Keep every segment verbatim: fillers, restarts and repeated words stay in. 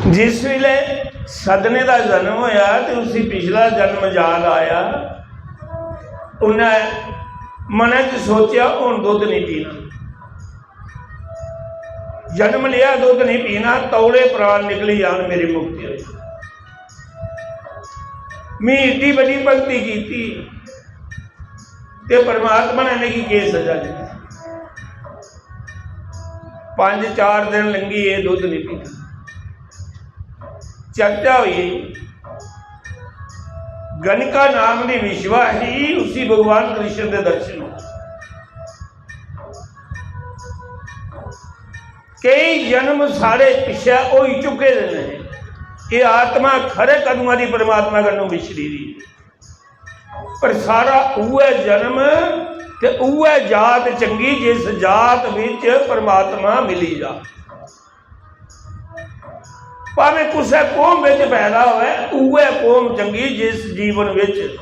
जिस वेले सदने दा जन्म होया ते उसी पिछला जन्म याद आया, उन्नै मनै च सोचेआ, "हुन दुद्ध नहीं पीना, जन्म लिया, दुद्ध नहीं पीना, तौले प्राण निकली जान, मेरी मुक्ति होई।" मैं इड्डी बड्डी भक्ति कीती ते परमात्मा ने मिगी केह् सजा दित्ती? पंज चार दिन लंघी, एह् दुद्ध नहीं पीता। चर्चा हुई, गणिका नाम दी विश्वा ही, उसी भगवान कृष्ण दे दर्शन होए। केई जन्म साढ़े पिछे होई चुके दे ने। एह् आत्मा खरे कदमां दी परमात्मा कन्नों बिछड़ी दी। पर सारा उऐ जन्म ते उऐ जात चंगी जिस जात विच परमात्मा मिली जा। भावें कुसै कौम विच पैदा होवे, उऐ कौम चंगी जिस जीवन विच,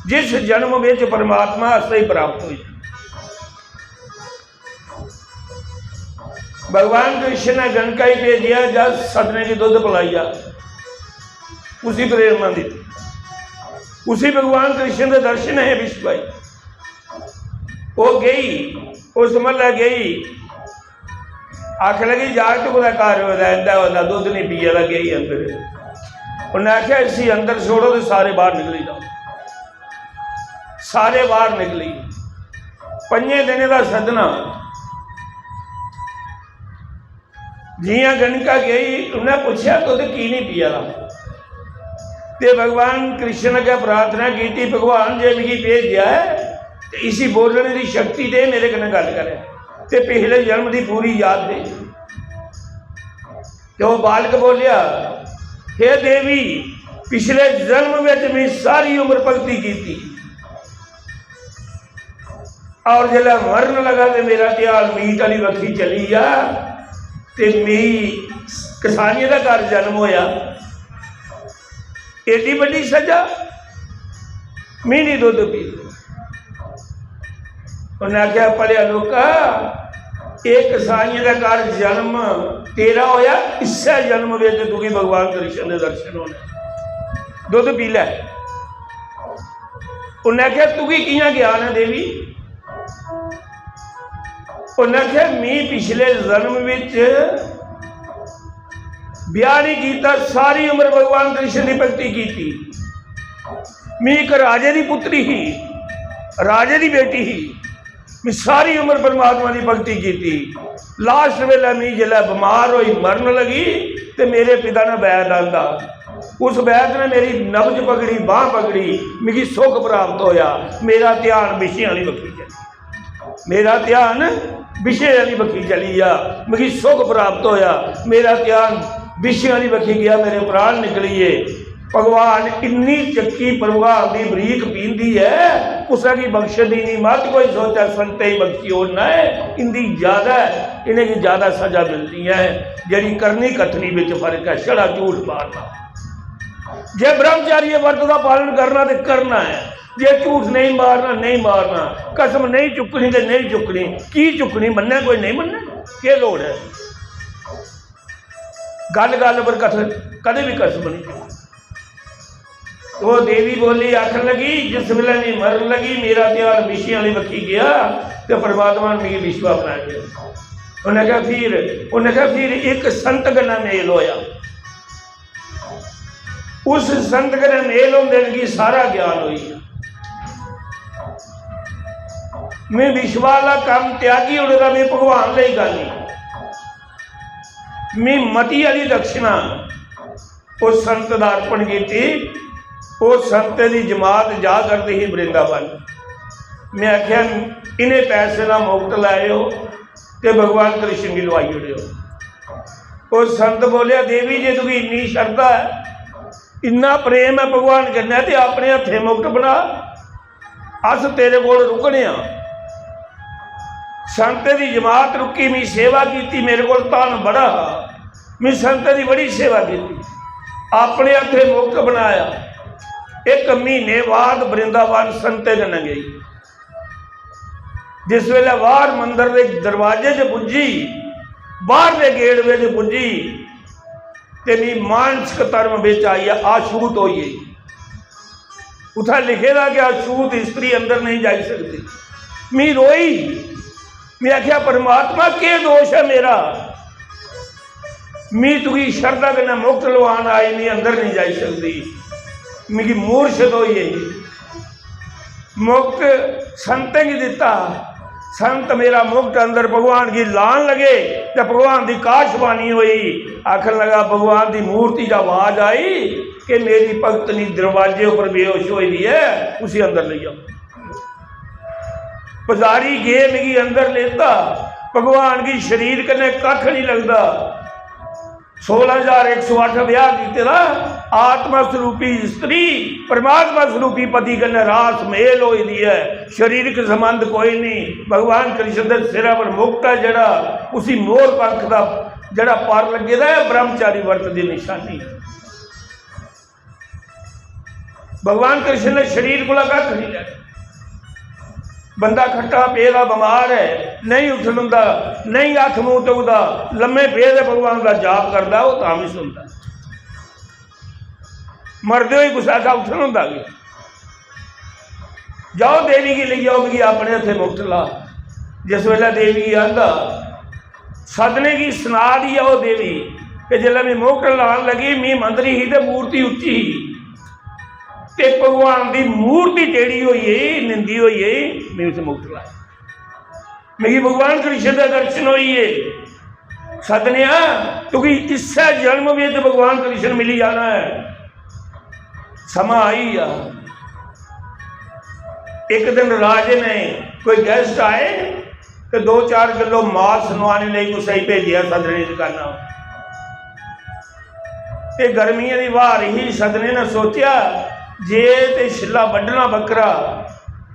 जिस जन्म विच परमात्मा असेंगी प्राप्त होई। भगवान कृष्ण ने गणका ही भेजेआ, जा सदने गी दुद्ध पलाई आ। उसी प्रेरणा दी, उसी भगवान कृष्ण दे दर्शन है विश्व भाई। ओह् गई, उस म्हल्लै गई, आखन लगी, "जागत कुतै घर होए दा, इंदा होए दा, दुद्ध नहीं पिया दा, गई अंदर।" उन्नै आखेआ, "इसी अंदर छोड़ो ते सारे बाहर निकली जाओ।" सारे बाहर निकली। पंजे दिनें दा सदना। जियां गणिका गई, उन्नै पुच्छेआ, "दुद्ध की नहीं पिया दा?" ते भगवान कृष्ण अग्गें प्रार्थना की, "भगवान, जे मिगी भेजेआ ऐ, ते इसी बोलने दी शक्ति दे, मेरे कन्नै गल्ल करै, ते पिछले जन्म दी पूरी याद दे।" ते ओह् बालक बोलेआ, "हे देवी, पिछले जन्म विच मैं सारी उम्र भक्ति कीती, और जिसलै मरन लगा ते मेरा ध्यान मीत आह्ली बक्खी चली गेआ, ते मी कसाइयें दा घर जन्म होया। एड्डी बड्डी सजा, मी निं दुद्ध पी।" उन्नै आखेआ, "भलेआ लोका, एह् कसाइयें दा घर जन्म तेरा होया, इस्सै जन्म बिच तुगी भगवान कृष्ण दे दर्शन होने, दुद्ध पी लै।" उन्नै आखेआ, "तुगी कि'यां ज्ञान ऐ देवी?" उन्नै आखेआ, "मी पिछले जन्म विच ब्याह नहीं कीता, सारी उम्र भगवान कृष्ण दी भक्ति कीती। मी इक राजे दी पुत्री ही, राजे दी बेटी ही। मी सारी उम्र परमात्मा दी भक्ति कीती। लास्ट वेले मी जिसलै बमार होई मरन लगी ते मेरे पिता ने वैद आंदा, उस वैद ने मेरी नब्ज पकड़ी, बांह पकड़ी, मिगी सुख प्राप्त होया। मेरा ध्यान विषय आह्ली बक्खी चली, मेरा ध्यान विषय आह्ली बक्खी चली गेआ, मिगी सुख प्राप्त होया, मेरा ध्यान विषय आह्ली बक्खी गेआ, मेरे प्राण निकली गे।" भगवान इन्नी चक्की भगवान दी बरीक पींदी ऐ, कुसै गी बख्शदी नहीं। मत कोई सोचै संतें गी बख्शी ओड़ना ऐ, इंदी ज्यादा ऐ, इ'नेंगी ज्यादा सजा मिलनी ऐ। जेह्ड़ी करनी कथनी बिच फर्क ऐ, छड़ा झूठ मारना। जे ब्रह्मचारी व्रत दा पालन करना ते करना ऐ, जे झूठ नहीं मारना, नहीं मारना, कसम नहीं चुक्कनी ते नहीं चुक्कनी। की चुक्कनी? मन्ने कोई नहीं मन्ने, केह् लोड़ ऐ? गल्ल गल्ल पर कथन, कदें भी कसम नहीं चुक्कनी। ओह् देवी बोली, आखन लगी, "जिस बेल्लै में मरन लगी, मेरा ध्यान विषय आह्ली बक्खी गेआ ते परमात्मा ने मिगी विश्वा बनाई दिया।" उन्नै आखेआ, "फिर?" उन्नै आखेआ, "फिर इक संत कन्नै मेल होया।" उस संत कन्नै मेल होंदे मिगी सारा ज्ञान होई गेआ। में विश्व आह्ला कम्म त्यागी ओड़े दा, में भगवान लेई गानी। में मती आह्ली दक्षिणा उस संत दा अर्पण कीती। उस संत दी जमात जा करदी ही वृंदावन। में आखेआ, "इ'नें पैसें दा मुकट लैएओ ते भगवान कृष्ण गी लोआई ओड़ेओ।" ओह् संत बोलेआ, "देवी, जे तुगी इन्नी शरधा ऐ, इन्ना प्रेम ऐ भगवान कन्नै, ते अपने हत्थें मुकट बना, अस तेरे कोल रुकने आं।" संत दी जमात रुकी, मी सेवा कीती, मेरे कोल धन बड़ा हा, मी संत दी बड़ी सेवा कीती, अपने हत्थें मुकट बनाया। इक म्हीने बाद वृंदावन संते कन्नै गई। जिस वेले बाहर मंदर दे दरवाजे च पुज्जी, बाहर दे गेट बिच पुज्जी, ते मी मानसिक धर्म बिच आइयै आशूत होई गेई। उत्थै लिखे दा कि आशूत स्त्री अंदर नहीं जाई सकदी। मी रोई, मी आखेआ, "परमात्मा, केह् दोश ऐ मेरा? मी तुगी शरधा कन्नै मुक्त लवान आई, मी अंदर नहीं जाई सकदी।" मिगी मूर्छत होई गेई। मुक्त संतें गी दित्ता। संत मेरा मुक्त अंदर भगवान गी लान लगे ते भगवान दी काशवाणी होई, आखन लगा, भगवान दी मूर्ति च आवाज आई कि मेरी भक्तनी दरवाजे उपर बेहोश होई दी ऐ, उसी अंदर लेई आओ। पुजारी गे, मिगी अंदर लेता। भगवान गी शरीर कन्नै कक्ख नहीं लगदा। सोलां हजार इक सौ अट्ठ ब्याह कीते दा, आत्मा स्वरूपी स्त्री परमात्मा स्वरूपी पति कन्नै रास मेल होई दी ऐ, शरीरक संबंध कोई नहीं। भगवान कृष्ण दे सिरै पर मुकुट ऐ जेह्ड़ा, उसी मोर पंख दा जेह्ड़ा पर लग्गे दा ऐ, ब्रह्मचारी व्रत दी निशानी ऐ। भगवान कृष्ण ने शरीर कोला कक्ख नहीं लैता। बंदा खट्टा पेदा बमार है, नहीं उठन होंदा, नहीं हत्थ मूंह धोंदा, लम्मे पेदे भगवान दा जाप करदा, ओह् तां भी सुनदा। मरदे होई कुसै आखा उठन होंदा कि? "जाओ देवी गी लेई आओ, मिगी अपने हत्थे मुकट ला।" जिस वेले देवी गी आंदा, सदने गी सना दी ऐ ओह् देवी कि जिसलै में मुकट लान लगी, मी मंदरी ही ते मूर्ति उच्ची ही, ते भगवान दी मूर्ति टेढ़ी होई गेई, निंदी होई गेई, में उसी मुकट लाया। मिगी भगवान कृष्ण दे दर्शन होई गे। सदनेआ, तुगी इस्सै जन्म बिच भगवान कृष्ण मिली जाना ऐ। समां आई गेआ। इक दिन राजे ने, कोई गेस्ट आए ते दो चार किलो मास नोआने लेई कुसै गी भेजेआ सदने दी दकाना। ते गर्मियें दी ब्हार ही, सदने ने सोचेआ जे ते छिल्ला बड्ढना बक्करा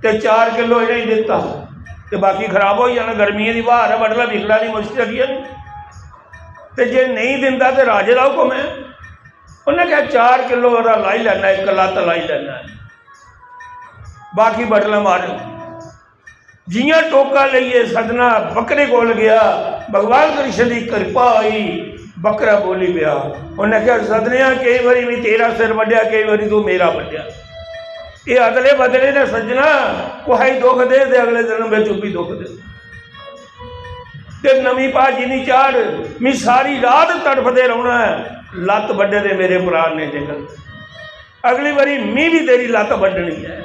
ते चार किलो इ'नें गी दित्ता ते बाकी खराब होई जाना। गर्मियें दी ब्हार ऐ, बडलै निकलना दी मुश्कल ऐ। ते जे नेईं दिंदा ते राजे दा हुकम ऐ। उन्नै आखेआ, "चार किलो हारा लाई लैना, इक लत्त लाई लैना, बाकी बडलै मार।" जियां टोका लेइयै सदना बकरे कोल गया, भगवान कृष्ण दी कृपा होई, बकरा बोली पेआ। उन्नै आखेआ, "सदनेआ, केई बारी में तेरा सिर बड्ढेआ, केई बारी तू मेरा बड्ढेआ। एह् अदले बदले ने सज्जना, कुसै गी दुख दे ते अगले जन्म बिच उब्बी दुख दे। ते नमीं भाजी निं चाढ़, में सारी रात तड़फदे रौह्ना ऐ, लत्त बड्ढे दे मेरे प्राण ने जेकर।" अगली बारी मी भी तेरी लत्त बड्ढनी ऐ।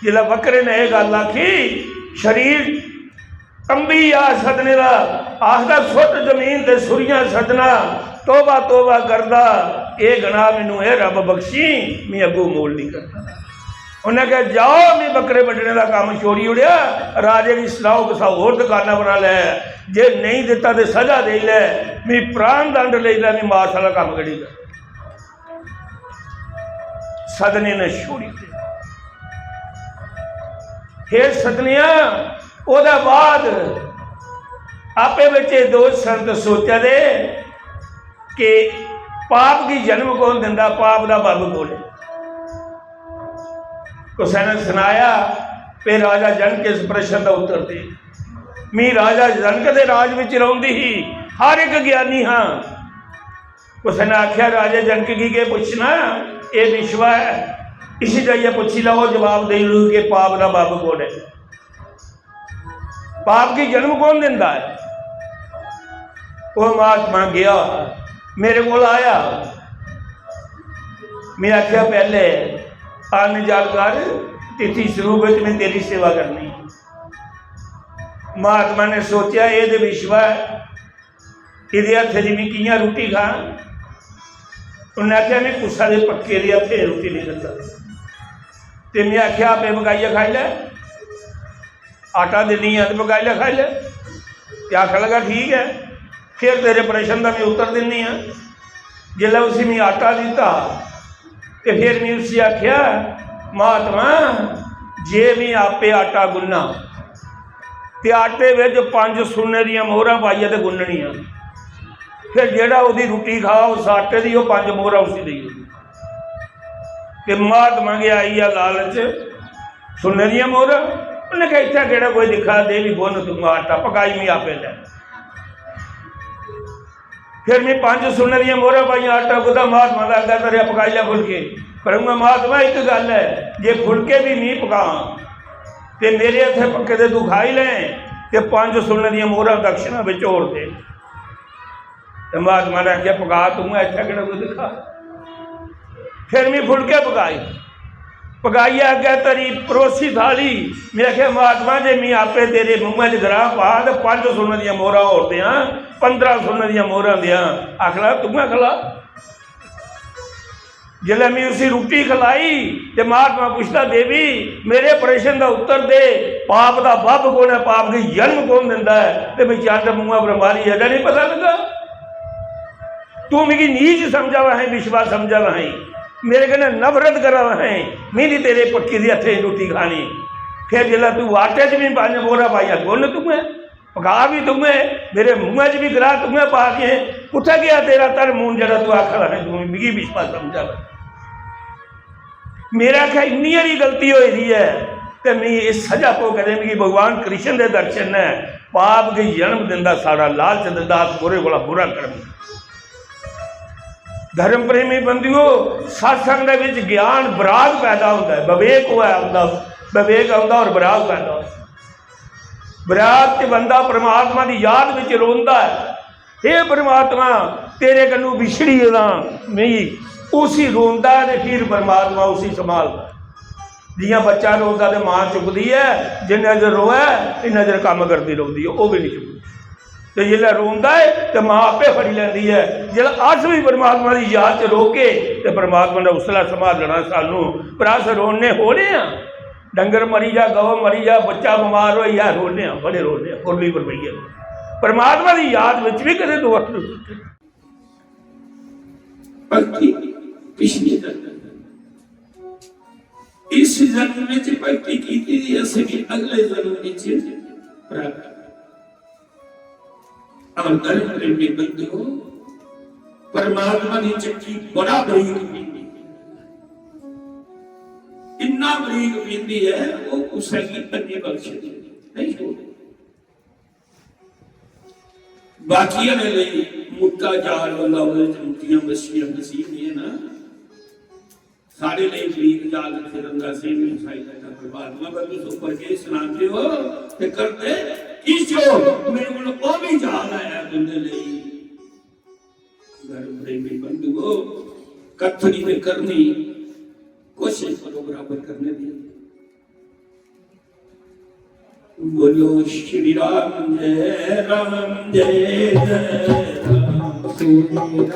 जिसलै बकरे ने एह् गल्ल आखी, शरीर कंबी आ सदने दा, आखदा, "सुट्ट जमीन ते सुरियां सदना, तोबा तोबा करदा, एह् गनाह मैनू एह् रब बख्शी, मी अग्गू मोल नहीं करदा।" उन्नै आखेआ, "जाओ, मी बकरे बड्ढने दा कम्म छोड़ी ओड़ेआ, राजे गी सनाओ, कुसै होर दकाना परा लै, जे नेईं दित्ता ते सजा देई लै, मी प्राण दंड लेई लै, मी मास आह्ला कम्म करी लै।" सदने ने छोड़ी दित्ता। हे सदनेआ, ओह्दे बाद आपे बिच एह् दो संत सोचा दे कि पाप गी जन्म कौन दिंदा, पाप दा बब्ब कौन ऐ? कुसै ने सनाया, "पे राजा जनक इस प्रश्न दा उत्तर दे।" मी राजा जनक दे राज विच रौंदी ही, हर इक ज्ञानी हां। कुसै ने आखेआ, "राजे जनक गी केह् पुच्छना? एह् विश्व ऐ, इसी जाइयै पुच्छी लैओ, जवाब देई ओड़ग कि पाप दा बब्ब कौन ऐ? पाप गी जन्म कौन दिंदा ऐ?" ओह् महात्मा गेआ, मेरे कोल आया। में आखेआ, "पैह्ले अन्न जल कर, तिथि स्वरूप बिच में तेरी सेवा करनी।" महात्मा ने सोचेआ, "एह् ते विश्व ऐ, एह्दे हत्थै दी में कि'यां रुट्टी खां?" उन्नै आखेआ, "में कुसै दे पक्के दे हत्थै दी रुट्टी नेईं खंदा।" ते में आखेआ, "आपे पकाइयै खाई लै, आटा दिन्नी आं ते पकाई लै, खाई लै।" ते आखन लगा, "ठीक ऐ, फिर तेरे प्रश्न दा में उत्तर दिन्नी आं।" जिसलै उसी में आटा दित्ता, ते फिर में उसी आखेआ, "महात्मा, जे में आपे आटा गुन्ना ते आटे बिच पंज सुन्ने दियां मोहरां पाइयै ते गुन्ननियां, फिर जेह्ड़ा ओह्दी रुट्टी खा उस आटे दी, ओह् पंज मोहरां उसी देई ओड़नी।" ते महात्मा गी आई गेआ लालच, सुन्ने दियां मोहरां। उन्नै आखेआ, "इत्थै केह्ड़ा कोई दिक्खा दे, भी गुन्न तूं आटा, पकाई में आपे लै।" फिर में पंज सुन्ने दियां मोहरां पाइयां, आटा गुद्धा, महात्मा दा अग्गै धरेआ, पकाई लै फुलके। पर उ'आं महात्मा, इक गल्ल ऐ, जे फुलके बी में पकां ते मेरे हत्थै पक्के दे तू खाई लैं ते पंज सुन्ने दियां मोहरां दक्षिणा बिच होर दे। ते महात्मा ने आखेआ, "पका तूं, इत्थै केह्ड़ा कोई दिक्खा।" फिर में फुलके पकाए, पकाइयै अग्गै धरी, परोसी थाली। में आखेआ, "महात्मा, जे में आपे तेरे मुंहै च ग्राह पा ते पंज सुन्ने दियां मोहरां होर देआं, पंदरां सुन्ने दियां मोहरां देआं।" आखना, "तूं गै खला।" जिसलै में उसी रुट्टी खलाई ते महात्मा पुछदा, "देवी, मेरे प्रश्न दा उत्तर दे, पाप दा बब्ब कौन ऐ, पाप गी जन्म कौन दिंदा ऐ?" ते में चंड मुंहा पर मारी, "अजें नहीं पता लगा। तू मिगी नीच समझा दा है, विश्वा समझा दा है, मेरे कन्नै नफरत करा दा है, में नहीं तेरे पक्की दी हत्थें दी रुट्टी खानी।" फिर जिसलै तू आटे च भी पंज मोहरां पाइया, गुण तू है, पका भी तूं ऐ, मेरे मुंहै च भी ग्राह तूं ऐ पा के, कुत्थै गेआ तेरा धर्म हून जेह्ड़ा तू आखा दा है, तूं मिगी विश्वास समझा दा। मेरे आखेआ इन्नी हारी गलती होई दी ऐ ते मिगी एह् सजा पो कदें, मिगी भगवान कृष्ण दे दर्शन ने, पाप गी जन्म दिंदा, साढ़ा लालच दिंदा, अस बुरे कोला बुरा कर्म। धर्म प्रेमी बंधुओ, सत्संग दे विच ज्ञान, विराग पैदा होंदा है, विवेक होऐ, औंदा, विवेक औंदा और विराग पैदा होंदा। विराग च बंदा परमात्मा दी याद विच रोंदा ऐ, "हे परमात्मा, तेरे कन्नू बिछड़ी गेदा मिगी।" उसी रोंदा ऐ ते फिर परमात्मा उसी संभालदा ऐ। जियां बच्चा रोंदा ते मां चुकदी ऐ, जिन्ना चिर रोऐ, इन्ना चिर कम्म करदी रौंह्दी ऐ, ओह् बी निं चुकदी। ते जिसलै रोंदा ऐ ते मां आपे फड़ी लैंदी ऐ। जिसलै अस बी परमात्मा दी याद च रोगे ते परमात्मा ने उसलै संभालना सानू। पर अस रोने होने आं, डंगर मरी जा, गौ मरी जा, बच्चा बमार होई जा, रोने आं, बड़े रोने आं, फुरली पर बेहियै। परमात्मा दी याद बिच बी कदें दो अत्थरू सुट्टे। भक्ति पिछले जन्म, इस जन्म विच भक्ति कीती दी, असें भी अगले जन्म विच प्राप्त। और धर्म प्रेमी बंधुओ, परमात्मा दी चक्की बड़ा बरीक पींदी, इन्ना बरीक पींदी है, वो कुसै गी अन्नी बख्शदी नहीं छोड़दी। बाकी आह्ले लेई मुट्टा जाल होंदा, ओह्दे च मुट्टियां मच्छियां फसी होंदियां ना। साढ़े लेई बरीक जाल जित्थै रंगा सेम नहीं फसाई सकदा परमात्मा, पर तुस उप्पर केह् सनांदे हो ते करदे की जो? मेरे कोल ओह् भी जाल आया तुंदे लेई। धर्म प्रेमी बंधुओ, कथनी ते करनी, कोशिश करो बराबर करने दी। बोलो श्री राम जय राम जय जय राम। श्री राम